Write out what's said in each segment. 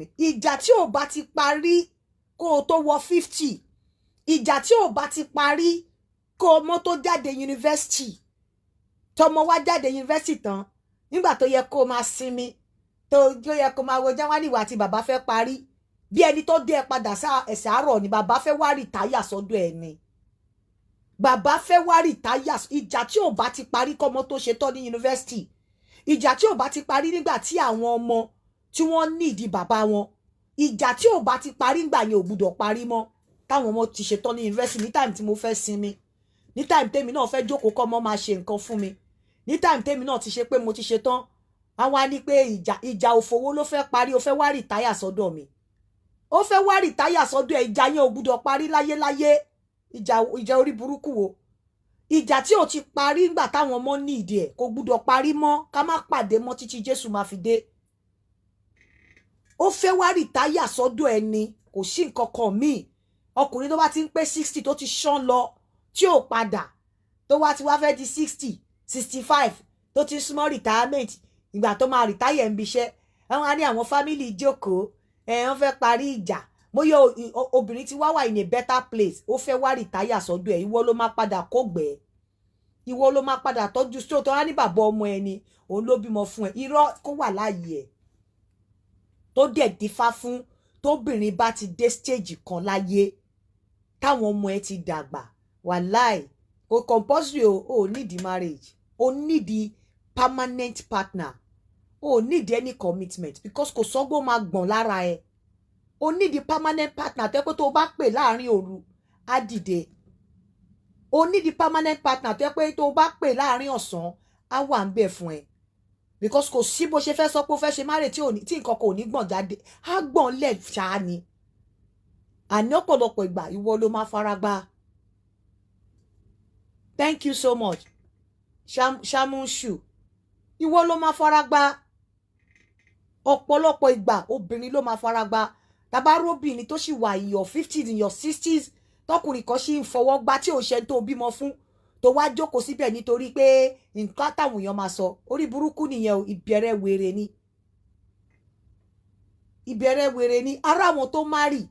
mi. Ìjà tí ò bá ti parí kó o tó wọ 50, ìjà tí ò bá ti parí kó o mọ́ tó jáde yunifásitì, tọmọ wá jáde yunifásitì tán, nígbà tó yẹ kó o máa sinmi, tó yẹ kó o máa wo jáwá níwà tí bàbá fẹ́ parí, bí ẹni tó dé ẹ padà ẹsẹ̀ àárọ̀ ni bàbá fẹ́ wá retire sọ́dọ̀ ẹ ni. Bàbá fẹ́ wá retire. Ìjà tí ò bá ti parí kọ́mọ tó ṣe tán ní yunifásitì, ìjà tí ò bá ti parí nígbà tí àwọn ọmọ tí wọ́n nídìí bàbá wọn, ìjà tí ò bá ti parí nígbà yẹn ò gbúdọ̀ parí mọ́. Táwọn ọmọ ti ṣe tán ní yunifásitì, ní time tí mo fẹ́ sinmi, ní time tèmi náà fẹ́ jókòó kọ́mọ máa ṣe nǹkan fún mi, ní time tèmi náà ti ṣe pé mo ti ṣe tán, àwa ní pé ìjà òfòwò ló fẹ́ parí. Ó fẹ́ wá retire sọ́dọ̀ mi, ó fẹ́ wá retire sọ́dọ̀ ẹ̀. Ìjà yẹn ò gbúdọ̀ parí láyéláyé. Ìjà orí burúkú wo? Ìjà tí ò ti parí ńgbà táwọn ọmọ ní ìdí ẹ̀ kò gbúdọ̀ parí mọ́. Ká má pàdé mọ́ títí Jésù máa fi dé. Ó fẹ́ wá retire sọ́dọ̀ ẹ ni, kò sí nǹkan kan míì. Ọkùnrin tó bá ti ń pé 60, tó ti ṣán lọ, tí ò padà, tó wá ti wá fẹ́ di 60, 65, tó ti ń súnmọ́ retirement, ìgbà tó máa retire ń biṣẹ́, àwọn á ní àwọn family jókòó ẹ̀, wọ́n fẹ́ parí ìjà. Bóyá obìnrin ti wá wà in a better place, ó fẹ́ wá retire sọ́dọ̀ ẹ̀, ìwọ ló máa padà kógbẹ́, ìwọ ló máa padà tọ́jú sí òótọ́. Wá ní bàbá ọmọ ẹ ni, òun ló bímọ fún ẹ. Irọ́ kó wà láàyè ẹ̀ tó dẹ̀ dífá fún. Tóbìnrin bá ti dé stage kan láyé, táwọn ọmọ ẹ ti dàgbà, wàláì, kò compulsory o. Ò need marriage, o need permanent partner, o need any commitment, because kò sọ́gbọ́n máa gbọ̀n lára ẹ. O need permanent partner tó yẹ pé tó o bá pè láàrin òru, á dìde. O need permanent partner tó yẹ pé tó o bá pè láàrin ọ̀sán, á wà ń bẹ̀ fún ẹ, because kò sí bó ṣe fẹ́ sọ pé ó fẹ́ ṣe marriage tí nǹkan kò ní gbọ̀n jáde. Á gbọ̀n lẹ̀ ṣáá ni. Àní ọ̀pọ̀lọpọ̀ ìgbà, ìwọ ló máa fara gbá. Thank you so much, Shamushu. Ìwọ ló máa fara gbá. Ọ̀pọ̀lọpọ̀ ìgbà, obìnrin ló máa fara gbá. Tabaróbìnrin tó sì wà in your 50s, in your 60s, tọkùnrin kan sì ń fọwọ́ gbá, tí ò ṣe tó bímọ fún, tó wá jókòó síbẹ̀ nítorí pé nǹkan táwọn èèyàn máa sọ, orí burúkú nìyẹn o. Ìbẹ̀rẹ̀ wèrè ni, ìbẹ̀rẹ̀ wèrè ni. Ara àwọn tó marry,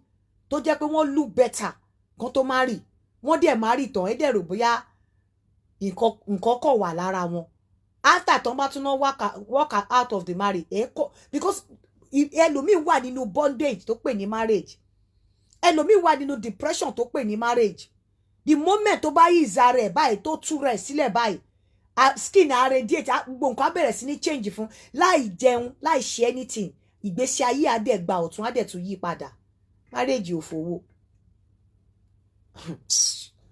tó jẹ́ pé wọ́n look better kan tó marry, wọ́n dẹ̀ marry tán, ẹ̀ dẹ̀ rò bóyá nǹkan kọ̀ wà lára wọn. After tán bá tún náà walk out of the marriage ẹ̀ kọ́, because ẹlòmíì wà nínú bondage tó pè ní marriage, ẹlòmíì wà nínú depression tó pè ní marriage. The moment tó bá yí ìza rẹ̀ báyìí, tó tú rẹ̀ sílẹ̀ báyìí, skin á radiate, gbogbo nǹkan á bẹ̀rẹ̀ sí ní change fún, láì jẹun, láì ṣe anything. Ìgbésí ayé á dẹ̀ gba ọ̀tún, á dẹ̀ tún yí padà. Marriage ò fowó,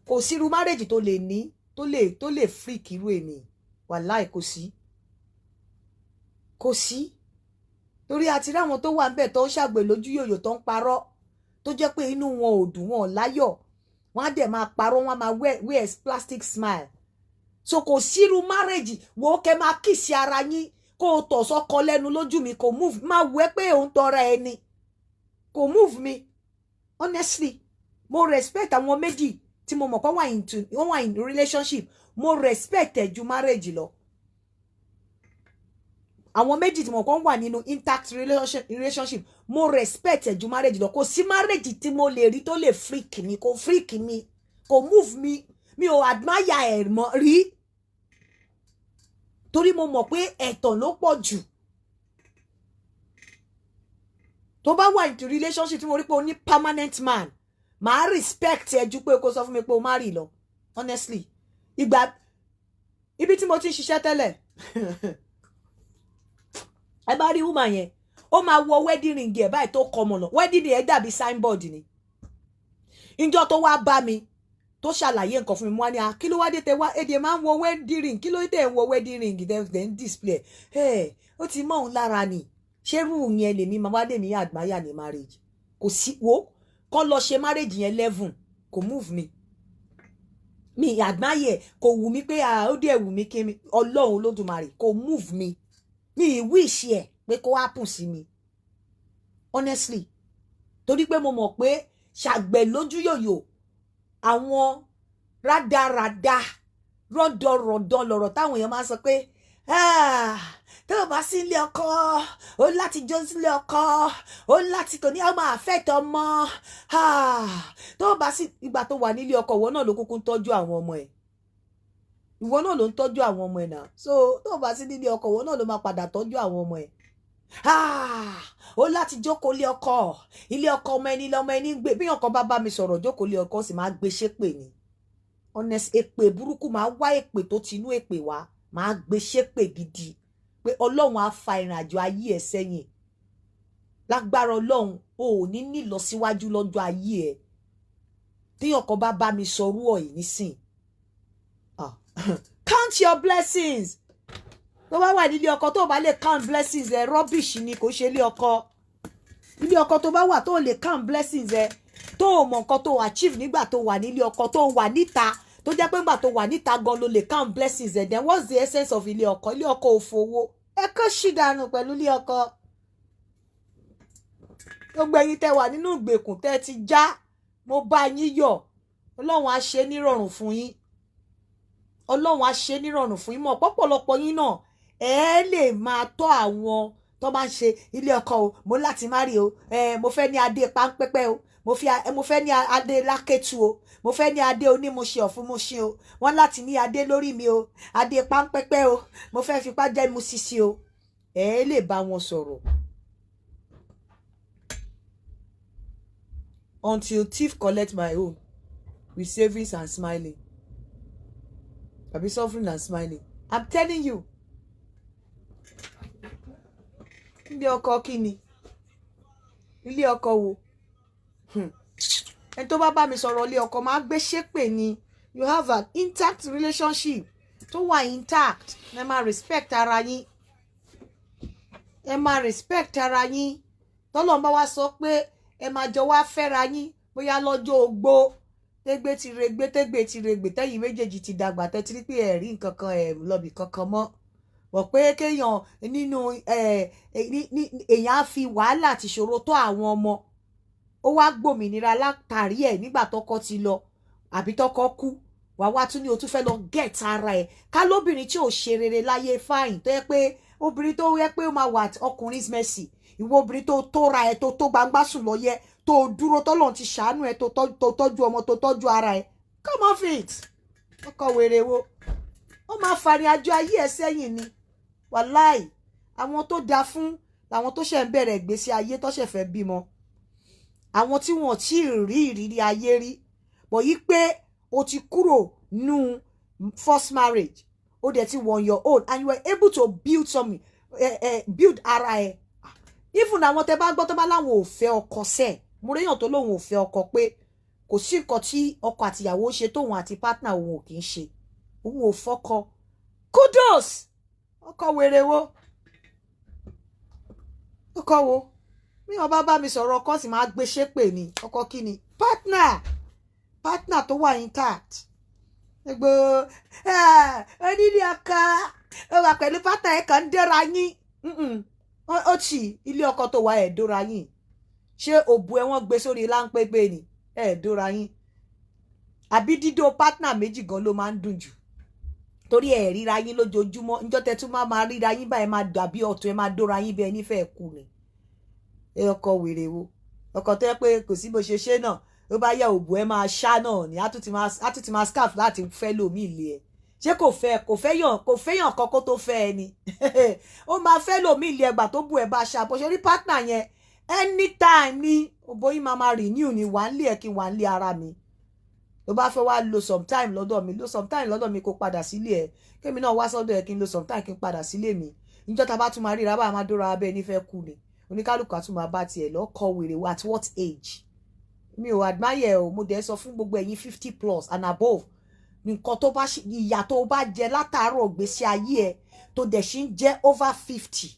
kò sírú marriage tó lè ní tó lè freak irú èmi. Wàláì, kò sí, kò sí, torí àti ráwọn tó wà ń bẹ̀ tó ń ṣàgbè lójú yòyò, tó ń parọ́, tó jẹ́ pé inú wọn ò dùn, wọn ò láyọ̀, wọ́n á dẹ̀ máa parọ́, wọ́n á máa wear plastic smile. So kò sírú marriage wo kẹ́ máa kiss ara yín, kó o tọ̀ sọ́kọ lẹ́nu lójú mi, kò move. Máa wẹ́ pé òun tọrọ ẹni, kò move mi. Honestly, mo respect àwọn méjì tí mo mọ̀ pé wọ́n wà in relationship. Mo respect ẹ̀ ju marriage lọ. Àwọn méjì tí mo kàn wà nínú intact relationship, mo respect ẹ̀ ju marriage lọ. Kò sí marriage tí mo lè rí tó lè freak mi. Kò freak mi, kò move mi. Mi ò admire ẹ̀ mọ́ rí, torí mo mọ̀ pé ẹ̀tàn ló pọ̀ jù. Tó bá wà into relationship, tí mo rí pé o ní permanent man, màá respect ẹ ju pé kó sọ fún mi pé o marry lọ. Honestly, ìgbà ibi tí mo ti ń ṣiṣẹ́ tẹ́lẹ̀, ẹ bá rí woman yẹn, ó máa wọ wedding ring ẹ̀ báyìí tó kọ ọmọ lọ. Wedding ring ẹ̀ dàbí signboard ni. Ìjọ tó wá bá mi, tó ṣàlàyé nǹkan fún mi, mo wá ní, "Ah, kí ló wá dé tẹ wá èdè máa ń wọ wedding ring? Kí ló dé ń wọ wedding ring tẹ ń display ẹ?" Ó ti mọ́ òun lára ni. Ṣérú yẹn lèmi máa wá lèmi admire ní marriage? Kò sí wo kọ́ lọ ṣe marriage yẹn 11, kò move mi. Mi admire, kò wù mí pé ó dẹ̀ wù mí kí mi. Ọlọ́run Olódùmarè, kò move mi. Mi ì wish ẹ̀ pé kó happen sí mi, honestly, torí pé mo mọ̀ pé ṣàgbẹ̀ lójú yòyò, àwọn rádaràda, rọ́dọ̀rọ̀dọ̀ lọ̀rọ̀ táwọn èèyàn máa ń sọ pé, "Ah, Tó o bá sí ilé ọkọ, ó láti jó sílé ọkọ, ó láti kò ní ọmọ àfẹ́tọ̀ ọmọ. Tó o bá sí, ìgbà tó wà nílé ọkọ, ìwọ náà ló kúkú ń tọ́jú àwọn ọmọ ẹ̀, ìwọ náà ló ń tọ́jú àwọn ọmọ ẹ̀ náà. So tó o bá sí nílé ọkọ, ìwọ náà ló máa padà tọ́jú àwọn ọmọ ẹ̀. Ó láti jókòó ilé ọkọ, ilé ọkọ ọmọ ẹni lọmọ ẹni ń gbé. Bí ọkọ bá bá mi sọ̀rọ̀ jókòó ilé ọkọ, sì máa gbé ṣépè ni. Honest, èpè burúkú máa wá, èpè tó tinú èpè wá, máa gbé ṣépè gidi pé Ọlọ́run á fa ìrìn àjò ayé ẹ sẹ́yìn. Lágbára Ọlọ́run, o ò ní nílọsíwájú lọ́jọ́ ayé ẹ. Tí ọkọ bá bá mi sọrú ọ̀ yìí nísìn, count your blessings. Tó bá wà nílé ọkọ, tó bá lè count blessings ẹ, rubbish ni, kò ṣe ilé ọkọ. Ilé ọkọ tó bá wà, tó lè count blessings ẹ, tó o mọ nǹkan tó achieve nígbà tó wà nílé ọkọ, tó wà níta, tó jẹ́ pé nígbà tó wà níta gan ló lè count blessings ẹ, then what's the essence of ilé ọkọ? Ilé ọkọ ò fowó ẹ kó ṣì dànù pẹ̀lú ilé ọkọ. Gbogbo ẹ̀yin tẹ́ wà nínú ìgbèkùn, tẹ́ ti já, mo bá yín yọ̀. Ọlọ́run á ṣe nírọ̀rùn fún yín, Ọlọ́run á ṣe nírọ̀rùn fún yín. Mọ̀ pọ̀pọ̀lọpọ̀ yín náà, ẹ lè máa tọ́ àwọn tó bá ń ṣe ilé ọkọ o. Mo láti má rí o, ẹ mo fẹ́ ní adé páńpẹ́pẹ́ o, mo fẹ́ ní adé lákẹ́tù o, mo fẹ́ ní adé onímọ̀ṣẹ́ ọ̀fúnmọ̀ṣẹ́ o, wọ́n láti ní adé lórí mi o, adé páńpẹ́pẹ́ o, mo fẹ́ fipá jẹ́ mu sisi o. Ẹ lè bá wọn sọ̀rọ̀. Until thief collect my own with savings and smiling, abi suffering and smiling, I'm telling you. Ilé ọkọ kí ni? Ilé ọkọ wo? Ẹni tó bá bá mi sọ̀rọ̀ ilé ọkọ, máa gbé ṣépè ni. You have an intact relationship tó wà intact, ẹ máa respect ara yín, ẹ máa respect ara yín. Tọ́lọ́run bá wá sọ pé ẹ máa jọ wá fẹ́ra yín, bóyá lọ́jọ́ ogbó, tégbé ti regbé, tégbé ti regbè, tẹ́yìn méjèèjì ti dàgbà, tẹ́tí rí pé ẹ̀ rí nǹkan kan, ẹ̀ lọ́bì kankan mọ́, wọ́n pé kéèyàn nínú èèyàn á fi wàhálà àti ìṣòro tó àwọn ọmọ, ó wá gbòmìnira látàrí ẹ̀ nígbà tọkọ ti lọ àbí tọkọ kú, wàá wá tún ní o tún fẹ́ lọ get ara ẹ̀ ká lóbìnrin tí ò ṣe rere láyé. Fine, tó yẹ pé obìnrin tó yẹ pé ó máa wà ọkùnrin's mercy, ìwọ obìnrin tó tóra ẹ, tó tó gbangba sùn lọ yẹ, tó dúró, tọ́lọ́run ti ṣàánú ẹ, tó tọ́jú ọmọ, tó tọ́jú ara ẹ, come off it. Ọkọ wèrè wo? Ó máa farin àjò ayé ẹ sẹ́yìn ni. Wàláì, àwọn tó dáa fún làwọn tó ṣẹ̀ ń bẹ̀rẹ̀ ìgbésí ayé, tó ṣẹ̀ fẹ́ bímọ, àwọn tí wọn tí ì rí ìrírí ayé rí bọ̀ yí pé o ti kúrò nú first marriage, o dẹ̀ ti on your own and you were able to build something, build ara ẹ. Even àwọn tẹ bá gbọ́ tó bá láwọn ò fẹ́ ọkọ sẹ́ẹ̀, mo réyàn tó lóun ò fẹ́ ọkọ, pé kò sí nǹkan tí ọkọ àtìyàwó ń ṣe tóun àti partner òun ò kì í ṣe, òun ò fọ́kọ. Kudos. Ọkọ wèrè wo? Ọkọ wo? Bí wọn bá bá mi sọ̀rọ̀ ọkọ, sì máa gbé ṣépè ni. Ọkọ kí ni? Partner, partner tó wà intact. Gbogbo onílé ọkọ, ó wà pẹ̀lú partner ẹ̀ kàn ń dẹ́ra yín. Ó tì ilé ọkọ tó wà, ẹ̀ dóra yín. Ṣé òbú ẹ wọ́n gbé sórí láńpẹ́pẹ́ ni? Ẹ̀ dóra yín. Àbí dídó partner méjì gan ló máa ń dùn jù, torí ẹ̀ ríra yín lójoojúmọ́. Níjọ́ tẹ́ tún máa ríra yín báyìí, máa dàbí ọ̀tún, ẹ máa dóra yín bí ẹni fẹ́ kú ni. Ẹ ọkọ wèrè wo? Ọkọ tó yẹ pé kò sí bó ṣe ṣe náà, ó bá yẹ òbú ẹ máa ṣá náà ni, á tún ti máa scarf láti fẹ́ lòmí ilé ẹ. Ṣé kò fẹ́, kò fẹ́ yàn, kò fẹ́ yàn kọ́kọ́ tó fẹ́ ẹ ni, ó máa fẹ́ lòmí ilé ẹgbà tó bù ẹ bá ṣá. Bó ṣe rí partner yẹn, anytime ni òbó yín máa máa renew ni. Wà ń lé ẹ kí wà ń lé ara mi. Tó bá fẹ́ wá lo some time lọ́dọ̀ mi, lo some time lọ́dọ̀ mi, kó padà sílé ẹ. Kémi náà wá sọ́dọ̀ ẹ, kí n lo some time, kí n padà sílé mi. Níjọ́ tá a bá tún máa ríra bá a máa dóra abẹ́ nífẹ̀ẹ́ kú ni, oníkálukú á tún máa bá tiẹ̀ lọ́kọ̀. Wèrè at what age? Mi ò admire o. Mo dẹ̀ sọ fún gbogbo ẹ̀yin 50+ and above, nǹkan tó bá ìyà tó bá jẹ látàárọ̀ gbèsè ayé ẹ, tó dẹ̀ ṣì ń jẹ́ over 50,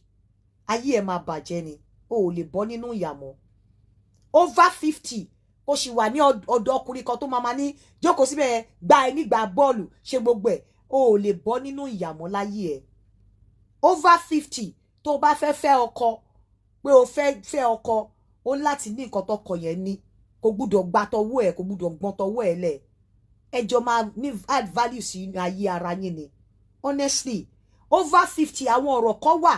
ayé ẹ máa bàjẹ́ ni. O ò lè bọ́ nínú ìyà mọ́. Over 50, ó sì wà ní ọ̀dọ̀ ọkùnrin kan tó máa ma ní jókòó síbẹ̀, gba ẹ nígbà bọ́ọ̀lù, ṣe gbogbo ẹ̀, o ò lè bọ́ nínú ìyà mọ́ láyé ẹ. Over 50, tó bá fẹ́ fẹ́ ọkọ, pé o fẹ́ fẹ́ ọkọ, ó láti ní nǹkan tọkọ yẹn ní. Kò gbúdọ̀ gba tọwọ́ ẹ̀, kò gbúdọ̀ gbọ́n tọwọ́ ẹ̀ lẹ̀. Ẹjọ́ máa ní add value sí ayé ara yín ni. Honestly, Over 50, àwọn ọ̀rọ̀ kan wà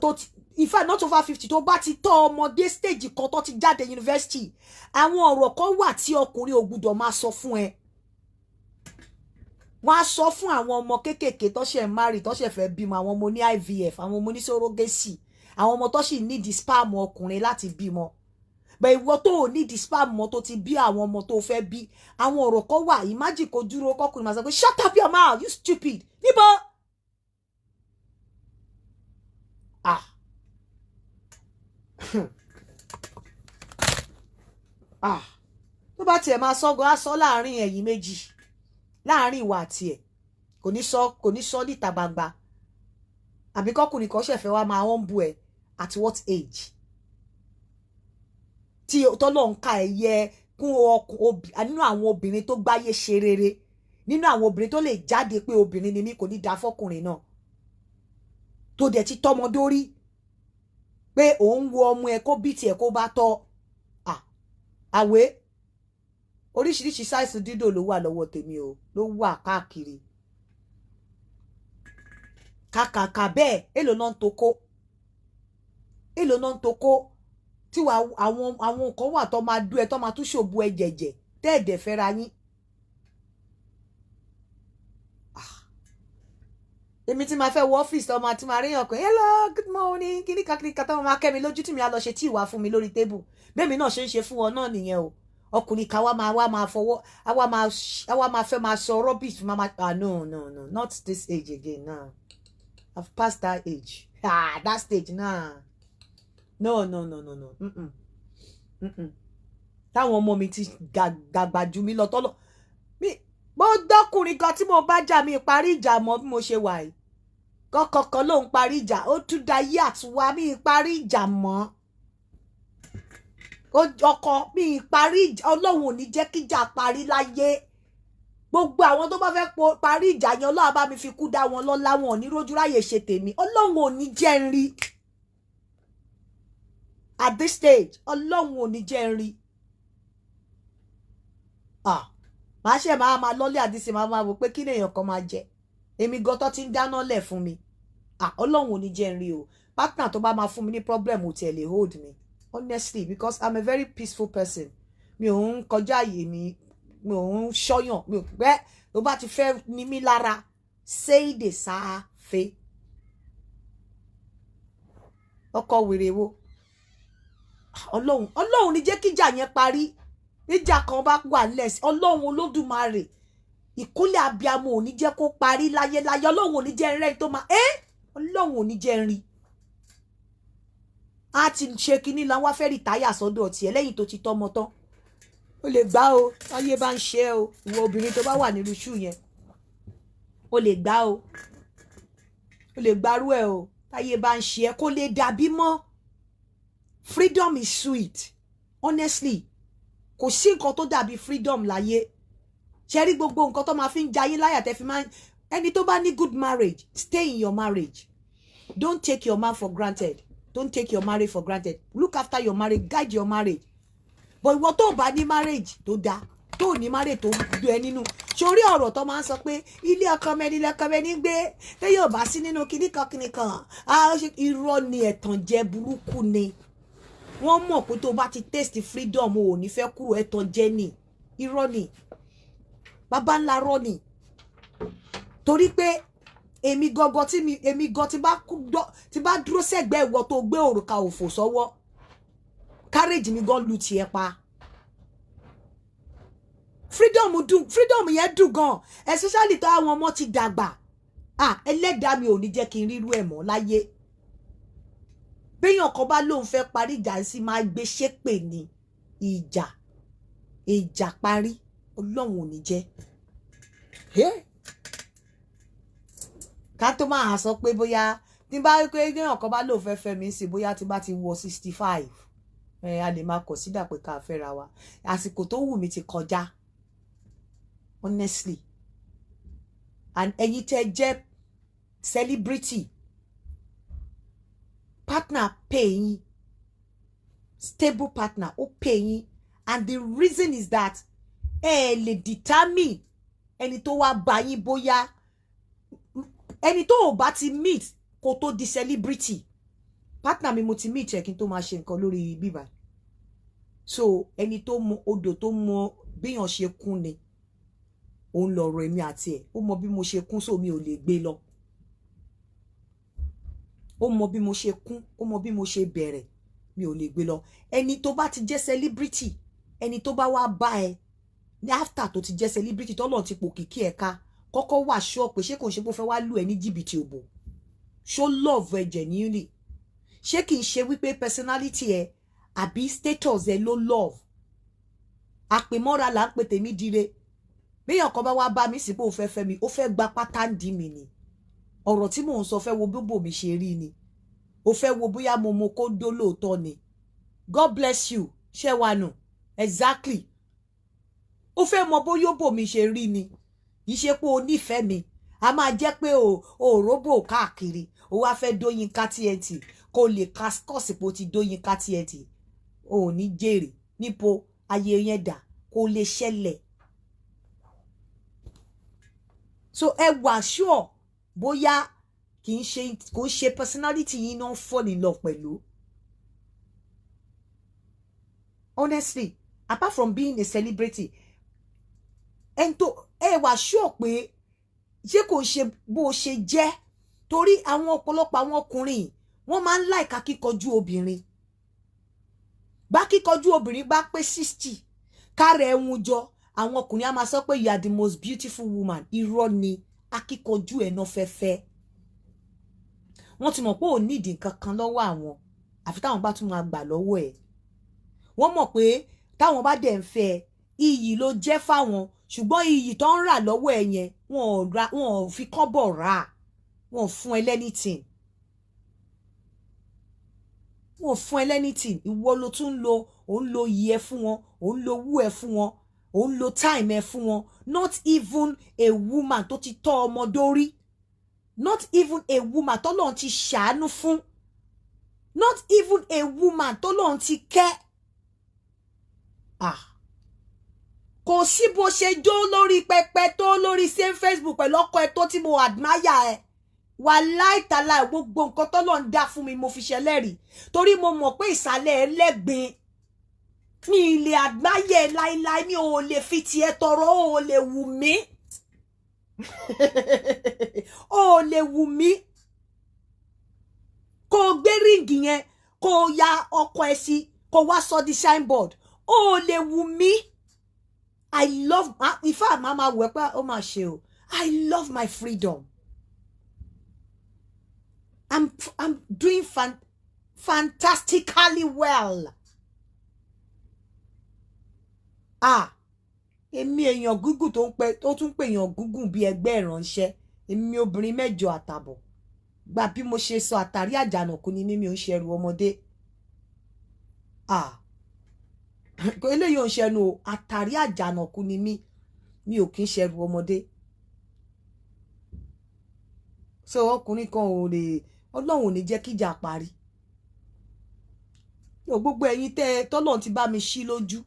tó ti, in fact, not over 50, tó bá ti tọ́ ọmọdé stage kan tó ti jáde university, àwọn ọ̀rọ̀ kan wà tí ọkùnrin ò gbúdọ̀ máa sọ fún ẹ. Wọ́n á sọ fún àwọn ọmọ kéékèèké tó ṣẹ̀ ń marry, tó ṣẹ̀ fẹ́ bímọ, àwọn ọmọ ní IVF, àwọn ọmọ ní surrogacy, àwọn ọmọ tó sì nídìí sperm ọkùnrin láti bímọ. Bẹ́ẹ̀ ìwọ tó ò nídìí sperm mọ́, tó ti bí àwọn ọmọ tó fẹ́ bí, àwọn ọ̀rọ̀ kan wà. Imagine kó dúró, kọkùnrin máa sọ pé, "Shut up your mouth, you stupid." Níbo? Ah ah, tó bá tiẹ̀ máa sọ́gun, á sọ láàrin ẹ̀yin méjì, láàrin ìwà àti ẹ̀. Kò ní sọ, kò ní sọ níta gbangba. Àbí kọkùnrin kan ṣẹ̀fẹ̀ wá máa ń bu ẹ, at what age tí tọ́lọ́ ń ka ẹ̀yẹ kún nínú àwọn obìnrin tó gbáyé ṣe rere, nínú àwọn obìnrin tó lè jáde pé obìnrin ni mí, kò ní da fọkùnrin náà tó dẹ̀ ti tọ́mọ dórí pé òun wo ọmọ ẹ kó bí tiẹ̀ kó bá tọ́ àwé. Oríṣiríṣi size dildo ló wà lọ́wọ́ tèmi o, ló wà káàkiri kàkàkà bẹ́ẹ̀. Èlò náà ń tó kó, èlò náà ń tó kó tí wàá àwọn nǹkan wà tó máa dú ẹ, tó máa tún ṣòbu ẹ jẹ̀jẹ̀ tẹ́ẹ̀dẹ̀ fẹ́ra yín. Èmi tí máa fẹ́ wọ ọ́fíìsì, tó máa tí máa ríyàn pé, "Hello, good morning," kíníkà kíníkà, tó máa kẹ́ mi lójú, tí mi á lọ ṣe tí ìwà fún mi lórí table. Bẹ́ẹ̀ mi náà ṣe ń ṣe fún wọn náà nìyẹn o. Ọkùnrin kan wá máa fọwọ́, àwa máa fẹ́ máa sọ rubbish, máa, ah, no, no, no, not this age again now. I've passed that age, ah, that stage now. No, no, no, no, no. Mm-mm. Táwọn ọmọ mi ti dàgbà jù mí lọ tọ́lọ̀ mi. Mo dọ́kùnrin kan tí mo bá jà, mi parí ìjà mọ́. Bí mo ṣe wà yìí, kọ́kọ́kọ́ ló ń parí ìjà, ó tún da yí àtúwá. Mi parí ìjà mọ́ ọkọ mi parí ìjà. Ọlọ́run ò ní jẹ́ kíjà parí láyé. Gbogbo àwọn tó bá fẹ́ parí ìjà yẹn, Ọlọ́run bá mi fi kú dá wọn lọ́lá. Wọn ò ní rójú ráyè ṣe tèmi. Ọlọ́run ò ní jẹ́ ń rí at this stage. Ọlọ́run ò ní jẹ́ ń rí. Ah, màá ṣe máa lọ́lé àdìsí, máa wò pé kí lèèyàn kan máa jẹ. Èmi gan tó ti ń dáná lẹ̀ fún mi. Ah, Ọlọ́run ò ní jẹ́ ń rí o. Partner tó bá máa fún mi ní problem ò tiẹ̀ lè hold me, honestly, because I'm a very peaceful person. Mi ò ń kọjá àyè mi, mi ò ń ṣọ́yàn, mi ò pẹ́. Tó bá ti fẹ́ ní mí lára, séèdè sáfẹ́ ọkọ wèrè wo. Ọlọ́run, Ọlọ́run ní jẹ́ kíjà yẹn parí. Níjà kan bá wà lẹ́sìn, Ọlọ́run Olódùmarè, ìkúnlẹ̀ abiyamọ ò ní jẹ́ kó parí láyéláyé. Ọlọ́run ò ní jẹ́ rẹ́ tó máa ẹ́. Ọlọ́run ò ní jẹ́ rí. A ti ṣe kinní la wá fẹ́ retire sọ́dọ̀ tiẹ̀ lẹ́yìn tó ti tọ́mọ tán. Ó lè gbá o, táyé bá ń ṣe o. Ìwọ obìnrin tó bá wà nínú shoe yẹn, ó lè gbá o, ó lè gbárù ẹ o. Táyé bá ń ṣe ẹ, kó lè dàbí mọ́. Freedom is sweet, honestly. Kò sí nǹkan tó dàbí freedom láyé. Ṣe rí gbogbo nǹkan tó máa fi ń jayé láyà tẹ́ fi máa ń, ẹni tó bá ní good marriage, stay in your marriage. Don't take your man for granted. Don't take your marriage for granted. Look after your marriage, guide your marriage. But ìwọ tó bá ní marriage tó dáa, tó ní marriage tó dùn ẹ nínú, sórí ọ̀rọ̀ tó máa ń sọ pé ilé ọkọ mẹni lọkọ mẹni gbé, téyàn bá sí nínú kinní kan kinní kan, irọ́ ni, ẹ̀tànjẹ burúkú ni. Wọ́n mọ̀ pé tó bá ti taste freedom, o ò ní fẹ́ kúrò. Ẹ̀tànjẹ ni, irọ́ ni, bàbá ńlá rọ́ ni. Torí pé èmi gangan tí mi, èmi gan tí bá dúró sẹ́gbẹ̀ẹ́ ìwọ tó gbé òrùka òfò sọ́wọ́, courage mi gan lu tiẹ̀ pa. Freedom dùn, freedom yẹn dùn gan, especially tó àwọn ọmọ ti dàgbà. Ah, ẹlẹ́dàá mi ò ní jẹ́ kí n rírú ẹ̀ mọ́ láyé. Béèyàn kan bá lóun fẹ́ parí ìjà sí, máa gbé ṣépè ní ìjà, ìjà parí. Ọlọ́run ò ní jẹ́ ká tó máa sọ pé bóyá tí n bá rí pé èèyàn kan bá lóun fẹ́ fẹ́ mi sí, bóyá tí n bá ti wọ 65, ẹ a lè máa consider pé ká fẹ́ra wa. Àsìkò tó wù mí ti kọjá, honestly. And ẹ̀yin tẹ́ jẹ́ celebrity, partner pay yín, stable partner ó pay yín, and the reason is that ẹ lè determine ẹni tó wá bá yín bóyá Ẹni tó o bá ti meet kó tó di celebrity, partner mi, mo ti meet ẹ kí n tó máa ṣe nǹkan lórí bíbá. So ẹni tó mọ odò, tó mọ béèyàn ṣe kún ni òun lọ̀rọ̀ èmi àti ẹ̀. Ó mọ bí mo ṣe kún, so mi ò lè gbé lọ. Ó mọ bí mo ṣe kún, ó mọ bí mo ṣe bẹ̀rẹ̀, mi ò lè gbé lọ. Ẹni tó bá ti jẹ́ celebrity, ẹni tó bá wá bá ẹ ní after tó ti jẹ́ celebrity, tọ́lọ̀ ti pò kìkì ẹ̀ka, kọ́kọ́ wà sure pé ṣé kò ń ṣe pé ó fẹ́ wá lù ẹ́ ní jìbìtì òbò? Ṣó love ẹ genuinely? Ṣé kì í ṣe wípé personality ẹ àbí status ẹ ló love? Àpèmọ́ra là ń pè tèmi dire. Béèyàn kan bá wá bá mi sí pé ó fẹ́ fẹ́ mi, ó fẹ́ gba pátá ń di mi ni. Ọ̀rọ̀ tí mò ń sọ, fẹ́ wo bíbò mi ṣe rí ni, ó fẹ́ wo bóyá mo mo kó dó lóòótọ́ ni. God bless you. Ṣé wà nù? Exactly. Ó fẹ́ mọ bóyá ó bò mi ṣe rí ni, kì í ṣe pé o nífẹ̀ẹ́ mi. A máa jẹ́ pé o ò róbò káàkiri, o wá fẹ́ dóyin ká TNT kó lè kọ́ọ̀sì pé o ti dóyin ká TNT, o ò ní jèrè nípo ayé yẹn dà kó lè ṣẹlẹ̀. So ẹ wà sure bóyá kì í ṣe, kò ń ṣe personality yín náà fall in love pẹ̀lú. Honestly, apart from being a celebrity, ẹn tó ẹ wà sure pé ṣé kò ń ṣe bó o ṣe jẹ́, torí àwọn ọ̀pọ̀lọpọ̀ àwọn ọkùnrin, wọ́n máa ń like akíkanjú obìnrin. Bá kíkanjú obìnrin bá pé 60, kárẹ̀ ẹ̀hún jọ, àwọn ọkùnrin á máa sọ pé, "You are the most beautiful woman." Irọ́ ni. Akíkanjú ẹ̀ náà fẹ́fẹ́. Wọ́n ti mọ̀ pé ò nídìí nǹkan kan lọ́wọ́ àwọn, àfi táwọn bá tún máa gbà lọ́wọ́ ẹ̀. Wọ́n mọ̀ pé táwọn bá dẹ̀ ń fẹ́ ẹ, iyì ló jẹ́ fáwọn. Ṣùgbọ́n iyì tó ń rà lọ́wọ́ ẹ yẹn, wọn ò ra, wọn ò fi kọ́bọ̀ rà á. Wọn ò fún ẹ l'anything, wọn ò fún ẹ l'anything. Ìwọ ló tún ń lo, ò ń lo iyì ẹ fún wọn, ò ń lo owó ẹ fún wọn, ò ń lo time ẹ fún wọn. Not even a woman tó ti tọ́ ọmọ dórí, not even a woman tọ́lọ́run ti ṣàánú fún, not even a woman tọ́lọ́run ti kẹ́. Ah, kò sí bó ṣe jó lórí pẹpẹ tó lórí same Facebook pẹ̀lú ọkọ ẹ tó tí mo admire ẹ. Wà láìtàlà, gbogbo nǹkan tọ́lọ́run dá fún mi, mo fi ṣẹlẹ́rìí, torí mo mọ̀ pé ìsàlẹ̀ ẹ lẹ́gbin. Mi lè admire ẹ láíláí, mi ò lè fi tiẹ̀ tọrọ. Ó lè wù mí, ó lè wù mí kó o gbé ring yẹn, kó o ya ọkọ ẹ sí, kó o wá sọ di signboard. Ó lè wù mí. I love, in fact, màá máa wẹ̀ pé ó máa ṣe o. I love my freedom. I'm doing fantastically well. Ah, èmi èèyàn gúngùn tó ń pẹ, tó tún pè èèyàn gúngùn bíi ẹgbẹ́ ìránṣẹ́, èmi obìnrin mẹ́jọ àtàbọ̀ gbà bí mo ṣe sọ, àtàrí àjànàkú ni mímí ò ń ṣẹrù ọmọdé. Ah, eléyìí ò ń ṣẹnu o. Àtàrí àjànàkú ni mí, mi ò kí ń ṣẹrù ọmọdé. So ọkùnrin kan ò lè, Ọlọ́run ò ní jẹ́ kíjà parí. Gbogbo ẹ̀yin tẹ́ tọ́lọ́run ti bá mi ṣí lójú,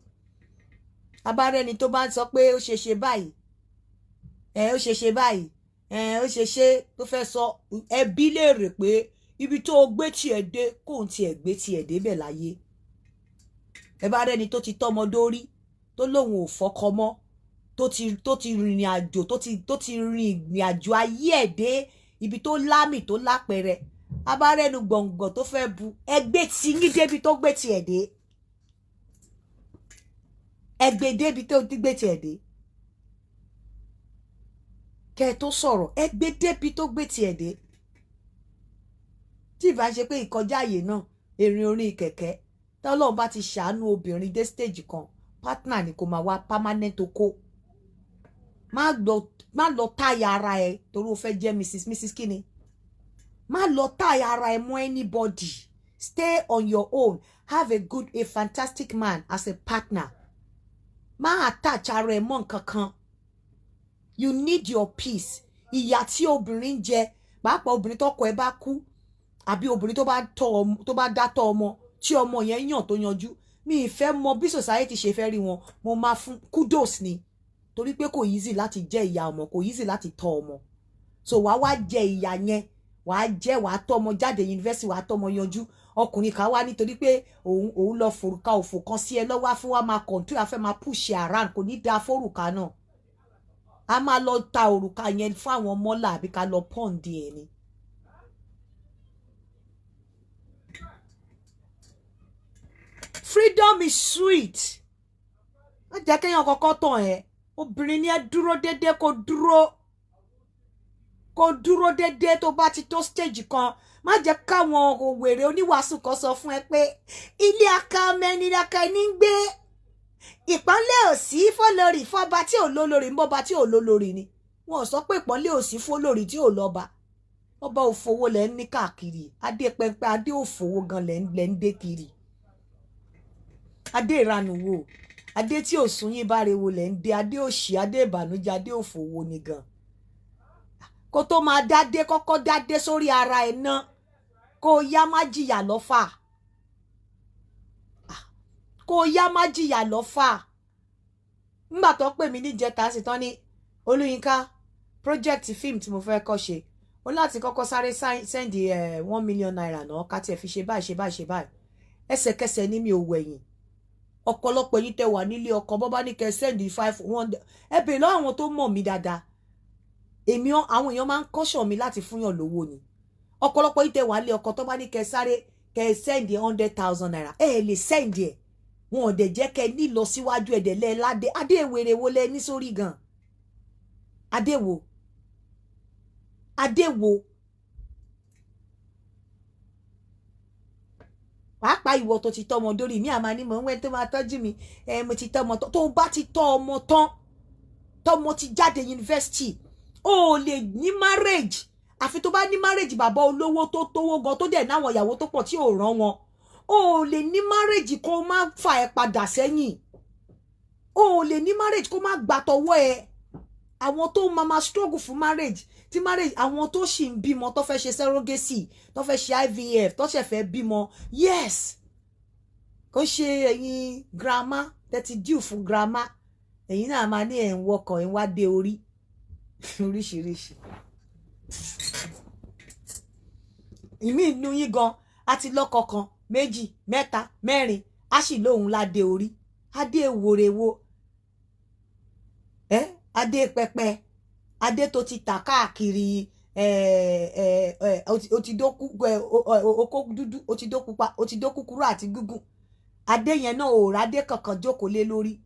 abárẹ́ni tó bá ń sọ pé ó ṣe ṣe báyìí ẹ, ó ṣe ṣe báyìí ẹ, ó ṣe ṣe tó fẹ́ sọ, ẹbí léèrè pé ibi tó o gbé tiẹ̀ dé, kóun tiẹ̀ gbé tiẹ̀ débẹ̀ láyé. Ẹ bá rẹ́ni tó ti tọ́mọ dórí, tó lóun ò fọkọ mọ́, tó ti rìnrìn àjò, tó ti rìn ìrìn àjò ayé ẹ̀ dé ibi tó lámì, tó lápẹrẹ, abárẹ́nu gbọ̀ngbọ̀n tó fẹ́ bu ẹgbẹ́ tí yín débi tó gbé tiẹ̀ dé, ẹgbẹ́ débi tó gbé tiẹ̀ dé, kẹ́ ẹ tó sọ̀rọ̀, ẹgbẹ́ débi tó gbé tiẹ̀ dé. Tí ìbá ṣe pé ìkọjá àyè náà, erin orí kẹ̀kẹ́, tọ́lọ́run bá ti ṣàánú obìnrin dé stage kan, partner ni kò máa wá, permanent oko. Má lọ táyà ara ẹ torí o fẹ́ jẹ́ Mrs Mrs kíni. Má lọ táyà ara ẹ mọ́ anybody. Stay on your own. Have a good, a fantastic man as a partner. Má attach ara ẹ mọ́ nǹkan kan. You need your peace. Ìyà tí obìnrin ń jẹ, pàápàá obìnrin tọkọ ẹ bá kú, àbí obìnrin tó bá tọ́ ọmọ, tó bá dá tọ́ ọmọ, tí ọmọ yẹn yàn tó yanjú, mi ì fẹ́ mọ bí society ṣe fẹ́ rí wọn, mo máa fún kudos ni, torí pé kò easy láti jẹ́ ìyá ọmọ, kò easy láti tọ́ ọmọ. So wàá wá jẹ ìyà yẹn, wàá jẹ, wàá tọ́mọ jáde yunifásitì, wàá tọ́mọ yanjú. Ọkùnrin kan wá nítorí pé òun lọ forùka òfò kan sí ẹ lọ́wọ́, fún wa máa kọ̀ǹtù, àfẹ́ máa push around. Kò ní dáa fórùka náà. A máa lọ ta òrùka yẹn fún àwọn mọ́là àbí ká lọ pọ́ǹdì ẹ̀ ni. Freedom is sweet. Má jẹ́ kéèyàn kọ́kọ́ tàn ẹ́. Obìnrin ni ẹ, dúró déédéé, kó dúró, kó dúró déédéé. Tó bá ti tó stage kan, má jẹ́ káwọn òwèrè oníwàásù kan sọ fún ẹ pé ilé aka ọmọ ẹni aka ẹni ń gbé, ìpọ́nlé ò sí fọlórí fọba tí ò lólórí ń bọ́ba tí ò lólórí ni. Wọn ò sọ pé ìpọ́nlé ò sí fọlórí tí ò lọ́ba. Ọba òfowó lẹ́ ń ní káàkiri, adé pẹpẹ, adé òfowó gan lẹ́ ń dé kiri, adé ìranù wo, adé tí ò sún yín báre wo lẹ́ ń dé, adé òṣì, adé ìbànújẹ́, adé òfowó ni gan. Kó tó máa dádé, kọ́kọ́ dádé sórí ara ẹ̀ ná, kó o yá má jìyà lọ́fà, kó o yá má jìyà lọ́fà. Ńgbà tó pè mí níjẹta sí tán ní Olúyinká, project film tí mo fẹ́ kọ́ ṣe, ó láti kọ́kọ́ sáré send ₦1 million náà, ká tiẹ̀ fi ṣe báyìí, ṣe báyìí, ṣe báyìí. Ẹsẹ̀kẹsẹ̀ ní mi ò wẹ̀yìn. Ọ̀pọ̀lọpọ̀ yín tẹ́ wà nílé ọkọ, bọ́ bá ní kẹ́ send five one, ẹ bèèrè lọ́wọ́ àwọn tó mọ̀ mí dáadáa. Èmi, àwọn èèyàn máa ń kọ́ṣọ̀ mi láti fúnyàn lówó ni. Ọ̀pọ̀lọpọ̀ yín tẹ́ wà nílé ọkọ, tó bá ní kẹ́ sáré kẹ́ send ₦100,000, ẹ lè send ẹ̀. Wọn ò dẹ̀ jẹ́ kẹ́ ní lọ síwájú. Ẹ̀dẹ̀ lẹ́ ládé, adé wèrè wo lẹ ní sórí gan? Adé wo? Adé wo? Pàápàá ìwọ tó ti tọ́mọ dórí mi, àmà ni mò ń wẹ́ tó máa tọ́jú mi. Ẹ mo ti tọ́mọ tó bá ti tọ́ ọmọ tán, tọ́mọ ti jáde yunifásitì, o ò lè ní marriage àfi tó bá ní marriage bàbá olówó tó tówó gan, tó dẹ̀ náwọn ìyàwó tó pọ̀ tí ò rán wọn. O ò lè ní marriage kó má fà ẹ́ padà sẹ́yìn. O ò lè ní marriage kó má gbà tọwọ́ ẹ. Àwọn tó máa ma struggle fún marriage, tí marriage, àwọn tó sì ń bímọ, tó fẹ́ ṣe surrogacy, tó fẹ́ ṣe IVF, tó ṣẹ̀ fẹ́ bímọ, yes. Kò ṣe ẹ̀yin grandma tẹ́tí due fún grandma, ẹ̀yin náà máa ní ẹ̀ ń wọkọ̀, ẹ̀ ń wá dé orí oríṣiríṣi. Ìmí inú yín gan a ti lọ́kọ kan, méjì, mẹ́ta, mẹ́rin, á sì lóhun ládé orí. Adé wòrèwo ẹ? Adé pẹpẹ, adé tó ti tà káàkiri ẹ ẹ ẹ o ti dókú ẹ okó dúdú, o ti dó pupa, o ti dó kúkúrú àti gígùn. Adé yẹn náà ò rádé kankan jókòó lé lórí.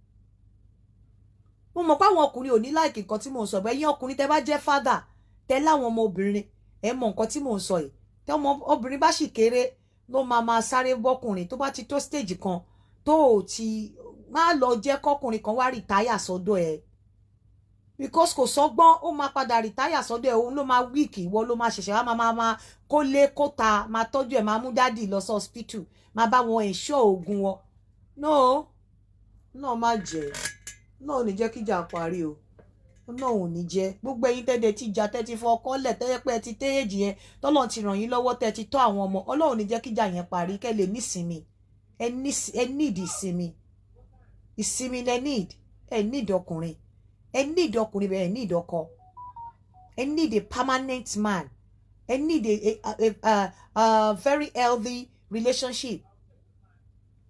Mo mọ̀ pé àwọn ọkùnrin ò ní like nǹkan tí mò ń sọ bẹ́ẹ̀. Yín ọkùnrin tẹ́ bá jẹ́ father, tẹ́ láwọn ọmọ obìnrin, ẹ mọ̀ nǹkan tí mò ń sọ yìí. Tẹ́ ọmọ obìnrin bá sì kéré ló máa máa sáré bọ́kùnrin. Tó bá ti tó stage kan tó ò ti má lọ jẹ́ kọ́kùnrin kan wá retire sọ́dọ̀ ẹ̀, because kò sọ́gbọ́n, ó máa padà retire sọ́dọ̀ ẹ̀. Òun ló máa weak, ìwọ ló máa ṣẹ̀ṣẹ̀ wá máa kó lé kóta, máa tọ́jú ẹ̀, máa mú daddy lọ sí hospital, máa bá wọn ẹ̀ṣọ́ oògùn wọn. No, náà má jẹ́ náà ò ní jẹ́ kíjà parí o, náà ò ní jẹ́. Gbogbo ẹ̀yin tẹ́lẹ̀ tí ìjà tẹ́ ti fọ ọkọ lẹ̀, tẹ́yẹ pé ẹ ti téèjì yẹn, tọ́lọ́run ti ràn yín lọ́wọ́, tẹ́ ti tọ́ àwọn ọmọ, Ọlọ́run ní jẹ́ kíjà yẹn parí, kẹ́ lè nísinmi. Ẹ need ìsinmi. Ìsinmi lẹ need. Ẹ need ọkùnrin, ẹ need ọkùnrin bẹ́ẹ̀, ẹ need ọkọ, ẹ need a permanent man, ẹ need a very healthy relationship.